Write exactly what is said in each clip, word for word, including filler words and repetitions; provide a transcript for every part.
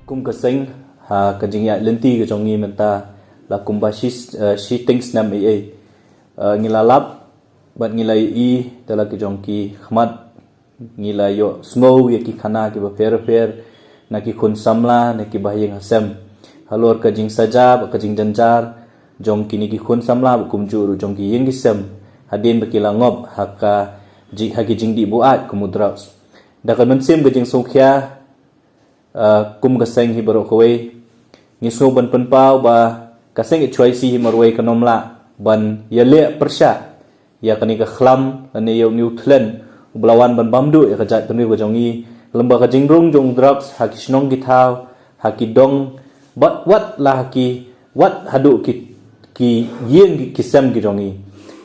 Kum ka seng, ha ka jingïaid lynti ka jong ngi mynta la kumba shi, eh, shiteng snem ei ei. Eh, ngi la lap bad ngi la ïohi da la ki jong ki khmat, ngi la ïohsngew ïa ki khana kiba pher pher na ki khun samla, na kiba ha ïing ha sem, halor ka jingsaja bad ka jingjynjar jong kine ki khun samla bad kumjuh ruh jong ki ïing ki sem, hadien ba ki la ngop ha ka ji-, ha ki jingdih buaid kum u drugs. Da ka mynsiem ka jingsngewkhia, ah, kum ka seng hi baroh kawei, ngi sngew ban pynpaw ba ka seng H Y C hi marwei kan ym lah ban ïaleh pyrshah ïa kane ka khlam lane ïa une u thlen uba la wan ban bam duh ïa ka jaitbynriew ka jong ngi, lem bad ka jingrung jong drugs ha ki shnong ki thaw, ha ki dong, bad wat la ha ki, wat haduh ki, ki ïing ki, ki sem ki jong ngi.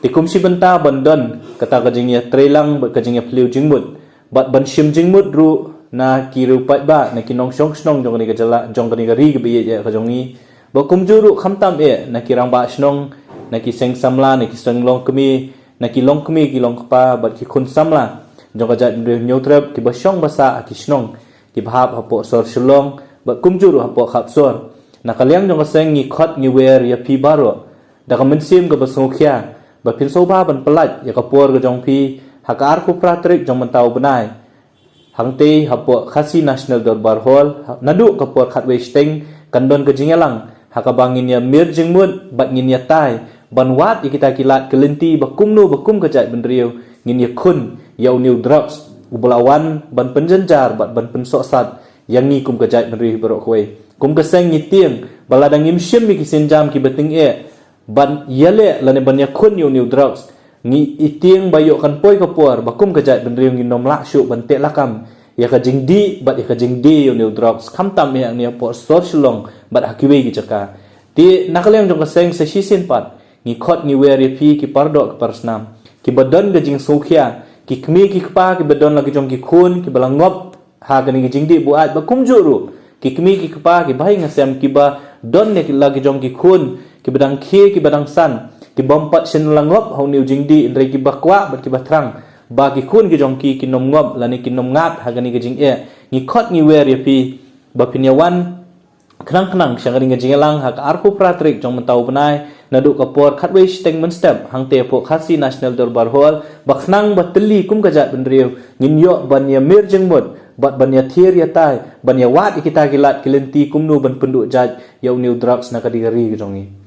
Te kum shi bynta ban don kata ka jingïatreilang bad ka jingïaphylliew jingmut bad ban shim jingmut ruh na ki riewpaidbah, na ki nongshong shnong jong kane ka jylla, jong kane ka ri kaba ïeit ka jong ngi, bad kumjuh ruh khamtam eh na ki rangbah shnong, na ki seng samla, na ki seng longkmie, na ki longkmie ki longkpa bad ki khun samla jong ka jaitbynriew Hynñiewtrep kiba shong ba sah ha ki shnong kiba hap hapoh sor Shillong bad kumjuh ruh hapoh khap sor. Na ka liang jong ka seng ngi khot ngi wer ïa phi baroh da ka mynsiem kaba sngewkhia ba phin sngewbha ban pyllait ïa ka por ka jong phi ha ka arphew phra tarik jong mynta u bnai, hangtei hapoh Khasi National Dorbar Hall, ha-, naduh ka por khatwei shiteng kan don ka jingïalang ha kaba ngin ïamir jingmut bad ngin ïatai ban wad ïa kita ki lad ki lynti ba kumno ba kum ka jaitbynriew ngin ïakhun ïa une u drugs uba la wan ban pynjynjar bad ban pynsohsat ïa ngi kum ka jaitbynriew hi baroh kawei. Kum ka seng ngi tieng ba lada ngim shim ïa ki sienjam kiba tyngeh ban ïaleh lane ban ïakhun ïa une u drugs, ngi tieng ba ïoh kan poi ka por ba kum ka jaitbynriew ngin ym lah shuh ban teh lakam ïa ka jingdih bad ïa ka jingdie ïa une u drugs, khamtam eh hangne hapoh sor Shillong bad ha kiwei ki jaka. Te na ka liang jong ka seng sa shisien pat ngi khot ngi wer ïa phi ki pardoh ki parsnam kiba don ka jingsngewkhia, ki kmie ki kpa kiba don la ki jong ki khun kiba la ngop ha kane ka jingdih buaid bad kumjuh ruh ki kmie ki kpa kiba ha ïing ha sem kiba don ïa ki la ki jong ki khun kiba dang khie kiba dang san, kibym pat shym la ngop ha une u jingdih, hynrei kiba kwah bad kiba thrang ba ki khun ki jong ki kin ym ngop lane kin ym ngat ha kane ka jingeh. Ngi khot ngi wer ïa phi ba phin ïawan khnang khnang sha kane ka jingïalang ha ka arphew phra tarik jong mynta u bnai naduh ka por khatwei shiteng mynstep hangtei hapoh Khasi National Dorbar Hall, ba khnang ba thylli kum ka jaitbynriew ngin ïoh ban ïamir jingmut bad ban ïathier ïatai ban ïawad ïa kita ki lad ki lynti kumno ban pynduh jait ïa une u drugs na ka ri ka jong ngi.